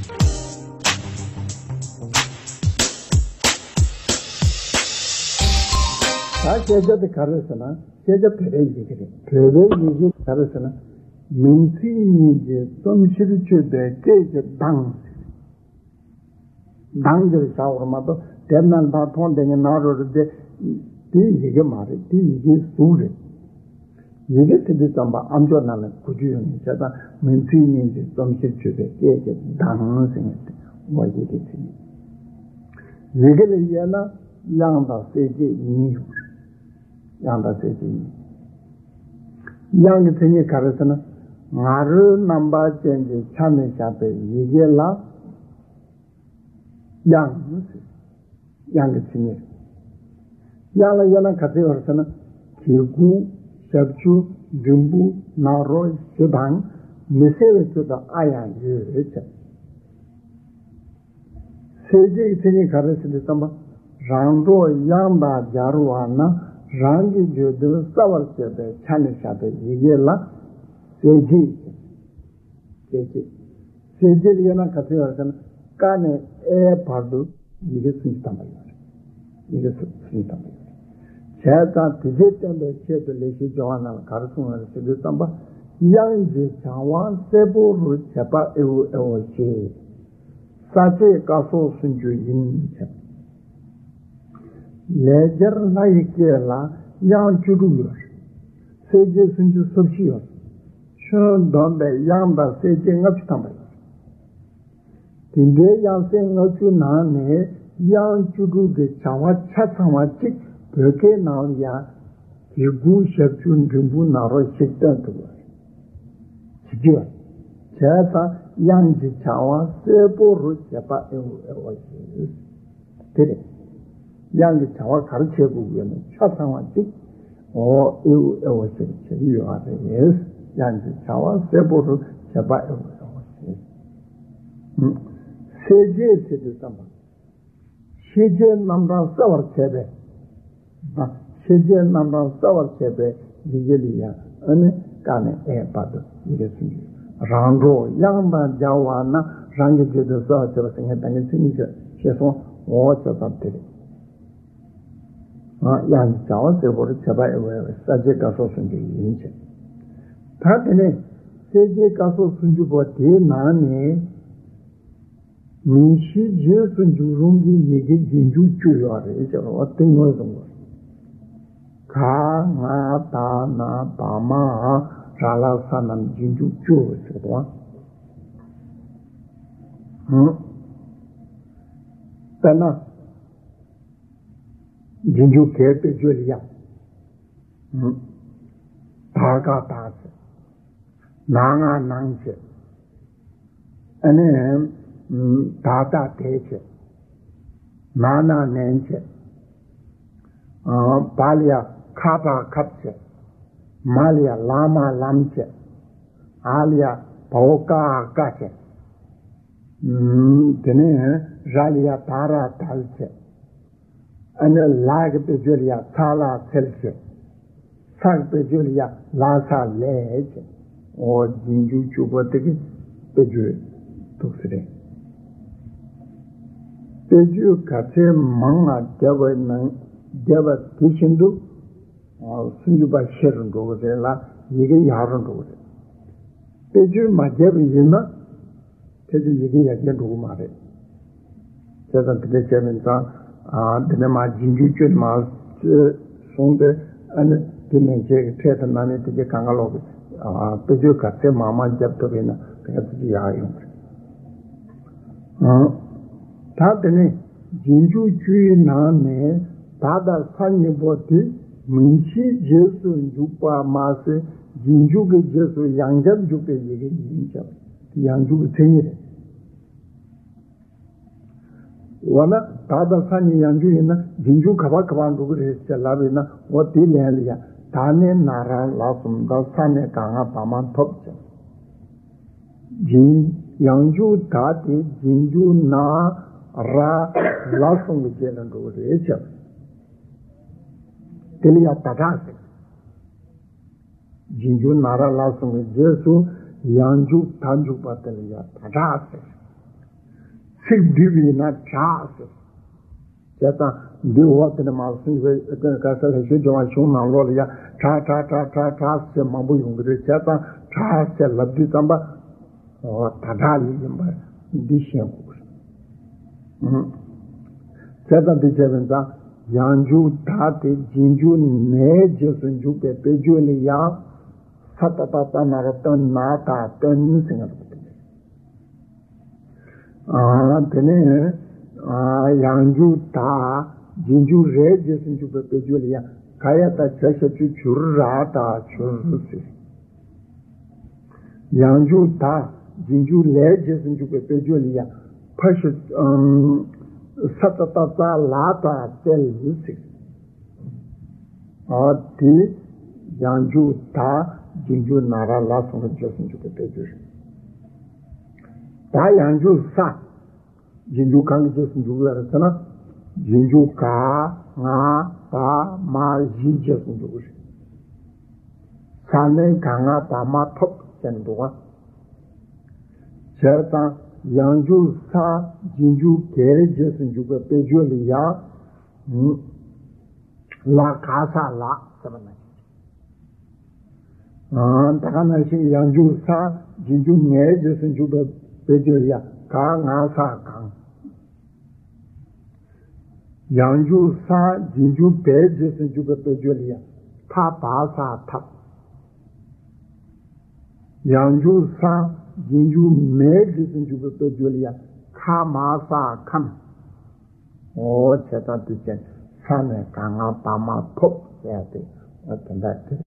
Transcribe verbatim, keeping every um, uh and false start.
ད་ཤེས་བྱ་དེ་ག་རེ་ཟེར་ན། ཤེས་བྱ་བོད་པའི་ཡི་གེ་རེད། བོད་པའི་ཡི་གེ་ག་རེ་ཟེར་ན། མིང་ཚིག་གཉིས་ཀྱིས་རྩོམ་གཞིར་གྱུར་པའི་སྐད་ཀྱི་གདངས། གདངས་འདིར་བཞག་པར་མ་གཏོགས་དེབ་ནང་ཕར་མཐོང་བསྡད་མཁན་ནང་རོ་རེད་དེ། དེ་ཡི་གེ་མ་རེད། དེ་ཡི་གེའི་གཟུགས་རེད། ཡི་གེ་ཟེར་དུས་ཙམ་པ་ཨ་མཆོག་ནང་ལ་གོ་རྒྱུ་ཡོད་ངེས་བྱས་ཙང་། མིང་ཚིག་གཉིས་ཀྱིས་རྩོམ་གཞིར་གྱུར་པའི་སྐད་ཀྱི་གདངས་ཟེར་མཁན་དེ་འོ་ཡི་གེའི་མཚན་ཉིད། ཡི་གེ་ལ་དབྱེ་ན་དབྱངས་དང་གསལ་བྱེད་གཉིས་ཡོད་རེད། དབྱངས་དང་གསལ་བྱེད་གཉིས། དབྱངས་ཀྱི་མཚན་ཉིད་ག་རེ་ཟེར་ན། ང་རོའི་རྣམ་པ་ཅན་གྱི་ཆ་ནས་བཞག་པའི་ཡི་གེ་ལ་དབྱངས་ཟེར། དབྱངས་ཀྱི་མཚན་ཉིད། དབྱངས་ལ་དབྱེ་ན་ག་ཚོད་ཡོད་རེད་ཟེར་ན། གི་གུ། ཞབས་ཀྱུ། འགྲེང་བུ། ན་རོ། གཞུ་དང་། མི་གསལ་བའི་ཚུལ་དུ་ཨ་ཡང་ཡོད་ཅེས། གསལ་བྱེད་ཀྱི་མཚན་ཉིད་ག་རེ་ཟེར་དུས་ཙམ་པ། རང་གྲོགས་དབྱངས་དང་སྦྱར་བ་ན་རང་གི་བརྗོད་དོན་གསལ་བར་བྱེད་པའི་ཆ་ནས་བཞག་པའི་ཡི་གེ་ལ་གསལ་བྱེད། གསལ་བྱེད། གསལ་བྱེད་ལ་དབྱེ་ན་ག་ཚོད་ཡོད་ཟེར་ན། ཀ་ནས་ཨའི་བར་དུ་ཡི་གེ་སུམ་ཅུ་ཐམ་པ་ཡོད་རེད། ཡི་གེ་སུམ་ཅུ་ཐམ་པ་ཡོད་རེད། བྱས་ཙང་དེ་རྗེས་བསྟན་པའི་ཆེད་དུ་ལེགས་བཤད་ལྗོན་དབང་ནང་ལ་ག་རེ་གསུངས་ཡོད་རེད་ཟེར་དུས་ཙམ་པ། དབྱངས་ཀྱི་བྱ་བ་གསལ་པོ་རུ་བྱེད་པ་ཨེའུ་ཨེ་ཨོ་ཞེས། ས་བཅད་ཀ་སོགས་སུམ་ཅུ་ཡིན་ཞེས། ལེགས་སྦྱར་ལྷ་ཡི་སྐད་ལ་དབྱངས་བཅུ་དྲུག་ཡོད་རེད། གསལ་བྱེད་སུམ་ཅུ་སོ་བཞི་ཡོད་རེད། ཁྱོན་བསྡོམས་པའི་དབྱངས་དང་གསལ་བྱེད་ལྔ་བཅུ་ཐམ་པ་ཡོད་རེད། དེ་འདྲའི་དབྱངས་གསལ་ལྔ་བཅུ་ནང་ནས་དབྱངས་བཅུ་དྲུག་གི་བྱ་བ་ཆ་ཚང་བ་གཅིག་བོད་སྐད་ནང་ལ་ཡང་གི་གུ། ཞབས་ཀྱུ། འགྲེང་བུ། ན་རོ་ཞིག་སྟོན་ཐུབ་པ་རེད། བྱེད་ཀྱི་ཡོད། བྱས་ཙང་དབྱངས་ཀྱི་བྱ་བ་གསལ་པོ་རུ་བྱེད་པ་ཨེའུ་ཨེའོ་ཞེས། དེ་རེད། དབྱངས་ཀྱི་བྱ་བ་ག་རེ་བྱེད་དགོས་ཀྱི་ཡོད་ན་ཆ་ཚང་བ་གཅིག་འོ་ཨེའུ་ཨེའོ་ཞེས་བྱེད་ཀྱི་ཡོད་རེད། དབྱངས་ཀྱི་བྱ་བ་གསལ་པོ་རུ་བྱེད་པ་ཨེའུ་ཨེའོ་ཞེས། གསལ་བྱེད་ཟེར་དུས་ཙམ་པ། ཤེས་བྱའི་རྣམ་གྲངས་གསལ་བར་བྱེད་པའི། ཤེས་བྱའི་རྣམ་གྲངས་གསལ་བར་བྱེད་པའི་ཡི་གེ་ལ་ཡང་ཨ་ནི་ཀ་ནས་ཨའི་བར་དུ་ཡི་གེ་སུམ་ཅུ། རང་གྲོགས་དབྱངས་དང་སྦྱར་བ་ན་རང་གི་བརྗོད་དོན་གསལ་བར་བྱེད་པ་ཟེར་མཁན་ད་གིན་མཚན་ཉིད་བཤད་སོང་། འོ་བྱས་ཙང་དེ་རེད། དབྱངས་ཀྱི་བྱ་བ་གསལ་པོ་རུ་བྱེད་པ་ཨེའུ་ཨེའོ་ས་བཅད་ཀ་སོགས་སུམ་ཅུ་ཡིན་ཞེས། ད་དེ་ནས་གསལ་བྱེད་ཀ་སོགས་སུམ་ཅུ་པོ་དེའི་ནང་ནས། མིང་གཞིའི་རྗེས་སུ་འཇུག་རུང་གི་ཡི་གེ་རྗེས་འཇུག་བཅུ་ཡོད་རེད་ཅེས་པ་དེ་ངོས་བཟུང་དགོས། ག་ང་ད་ན་བ་མ་འ་ར་ལ་ས་རྣམས་རྗེས་འཇུག་བཅུ་ཟེར་དང་། དཔེར་ན། རྗེས་འཇུག་གའི་དཔེ་བརྗོད་ལ་ཡ། ད་ག་ད་ཟེར། ན་ང་ནང་བྱས། ཨ་ནི། ད་ད་དེ་བྱས། ན་ན་ནན་བྱས། བ་ལ་ཡ་ཁ་བ་ཁབ་བྱས། མ་ལ་ཡ་ལ་མ་ལམ་བྱས། འ་ལ་ཡ་བ་འོ་ཀ་འ་བཀའ་བྱས། དེ་ནས་ར་ལ་ཡ་ད་ར་དལ་བྱས། ཨ་ནི་ལ་གི་དཔེ་བརྗོད་ལ་ཡ་ཚ་ལ་ཚལ་བྱས། ས་གི་དཔེ་བརྗོད་ལ་ཡ་ལ་ས་ལས་བྱས། འོ་རྗེས་འཇུག་བཅུ་པོ་དེ་གི་དཔེ་བརྗོད་འདུག་ཟེར་རེད། དཔེ་བརྗོད་ག་ཚད་མང་ང་བརྒྱབ་པ་ནང་བརྒྱབ་པ་དེ་བཞིན་དུ། སུམ་ཅུ་པ་ཆེ་རུ་འགྲོ་གི་རེད་ལ་ཡི་གེ་ཡག་རུ་འགྲོ་གི་རེད། དཔེ་བརྗོད་མ་བརྒྱབ་པ་ཡིན་ན། ཕལ་ཆེར་ཡི་གེ་ཡར་རྒྱས་འགྲོ་གི་མ་རེད། བྱས་ཙང་དེ་འདྲ་བྱས་པ་ཡིན་ཙང་། ཨ། དེ་ནས་མར་རྗེས་འཇུག་བཅུ་ནས་མར་བཟུང་སྟེ། ཨ་ནི་དེ་མན་ཆད་ཀྱི་འཕྲལ་དུ་ན་ནི་དེ་རྗེས་གང་ག་ལོག་གི། ཨ། དཔེ་བརྗོད་ག་ཚད་མང་མང་བརྒྱབ་ཐུབ་པ་ཡིན་ན་དེ་ག་ཚོད་ཅིག་ཡག་ཡོང་གི་རེད། ཨ། ད་དེ་ནས་རྗེས་འཇུག་བཅུའི་ནང་ནས་ད་དང་ས་གཉིས་པོ་དེ་མིང་གཞིའི་རྗེས་སུ་འཇུག་པ་མ་ཟད་རྗེས་འཇུག་གི་རྗེས་སུ་ཡང་བསྐྱར་འཇུག་པའི་ཡི་གེ་ཡིན་ཀྱང་དེ་ཡང་འཇུག་གི་མཚན་ཉིད་རེད། འོ་ན་ད་དང་ས་གཉིས་ཡང་འཇུག་ཡིན་ན་རྗེས་འཇུག་ག་པར་ག་པར་འགྲོ་གི་རེད་ཅེས་ལབ་ཡིན་ན། འོ་དེའི་ལན་ལ་ཡང་ད་ནི་ན་ར་ལ་གསུམ་དང་ས་ནས་ག་ང་བ་མ་ཐོབ་ཅེས། རྗེས་ཡང་འཇུག་ད་དེ་རྗེས་འཇུག་ན་ར་ལ་གསུམ་གྱི་རྗེས་ལ་འགྲོ་གི་རེད་ཅེས། དེ་ལ་ཡང་ད་དྲག་ཟེར། རྗེས་འཇུག་ན་ར་ལ་གསུམ་གྱི་རྗེས་སུ་ཡང་འཇུག་ད་འཇུག་པ་དེ་ལ་ཡང་ད་དྲག་ཟེར། ཚིག་འདི་བས་ན་དྲག་ཟེར། བྱས་ཙང་འདི་འོག་དེ་ནས་མར་གསུངས་པའི་ག་ས་ལ་ཤོད་ཀྱི་བ་གཞུང་ནང་ལོགས་ལ་ཡ་དྲག་དྲག་དྲག་དྲག་དྲག་ཟེར་མང་པོ་ཡོང་གི་རེད། བྱས་ཙང་དྲག་ཟེར་ལབ་དུས་ཙམ་པ་ད་དྲག་ལས་ཡིན་པ་འདི་ཤེས་དགོས་རེད། བྱས་ཙང་འདི་བྱས་པའི་ཙང་ཡང་འཇུག་ད་དེ་རྗེས་འཇུག་ནའི་རྗེས་སུ་འཇུག་པའི་དཔེ་བརྗོད་ལ་ཡང་ས་ཏ་བཏགས་སྟ་ན་རོ་སྟ་ན་དང་སྟན་ཟེར་ཡང་། དེ་ནས་ཡང་འཇུག་ད་རྗེས་འཇུག་རའི་རྗེས་སུ་འཇུག་པའི་དཔེ་བརྗོད་ལ་ཡང་ག་ཡ་བཏགས་གྱ་ཞབས་ཀྱུ་གྱུ་ར་ད་གྱུར་ཟེར། ཡང་འཇུག་ད་རྗེས་འཇུག་ལའི་རྗེས་སུ་འཇུག་པའི་དཔེ་བརྗོད་ལ་ཡང་ཕ་ཤ་ས་ཏ་བཏགས་སྟ་ལ་ད་སྟལ་ཟེར། ཨ་དེ་ཡང་འཇུག་ད་རྗེས་འཇུག་ན་ར་ལ་སོགས་པའི་རྗེས་སུ་འཇུག་པའི་དཔེ་བརྗོད་རེད། ད་ཡང་འཇུག་ས་རྗེས་འཇུག་གང་གི་རྗེས་སུ་འཇུག་ལ་རེད་ཟེར་ན། རྗེས་འཇུག་ག་ང་བ་མ་བཞིའི་རྗེས་སུ་འཇུག་གི་རེད། ས་ནས་ག་ང་བ་མ་ཐོབ་ཟེར་འདུག་ག་བྱས་ཙང་ཡང་འཇུག་ས་རྗེས་འཇུག་གའི་རྗེས་སུ་འཇུག་པའི་དཔེ་བརྗོད་ལ་ཡང་ལ་ག་ས་ལ་ཟེར་བ་ནང་བཞིན། ད་ག་ནང་བཞིན་ཡང་འཇུག་ས་རྗེས་འཇུག་ངའི་རྗེས་སུ་འཇུག་པའི་དཔེ་བརྗོད་ལ་ཡང་ག་ང་ས་གང་། ཡང་འཇུག་ས་རྗེས་འཇུག་བའི་རྗེས་སུ་འཇུག་པའི་དཔེ་བརྗོད་ལ་ཡང་ཐ་བ་ས་ཐབས། ཡང་འཇུག་ས་རྗེས་འཇུག་མའི་རྗེས་སུ་འཇུག་པའི་དཔེ་བརྗོད་ལ་ཡང་ཁ་མ་ས་ཁམས། འོ་བྱས་ཙང་དེ་ཅན་ས་ནས་ག་ང་བ་མ་ཐོབ་ཟེར་ཏེ་འོ་དེ་འདྲ་དེ།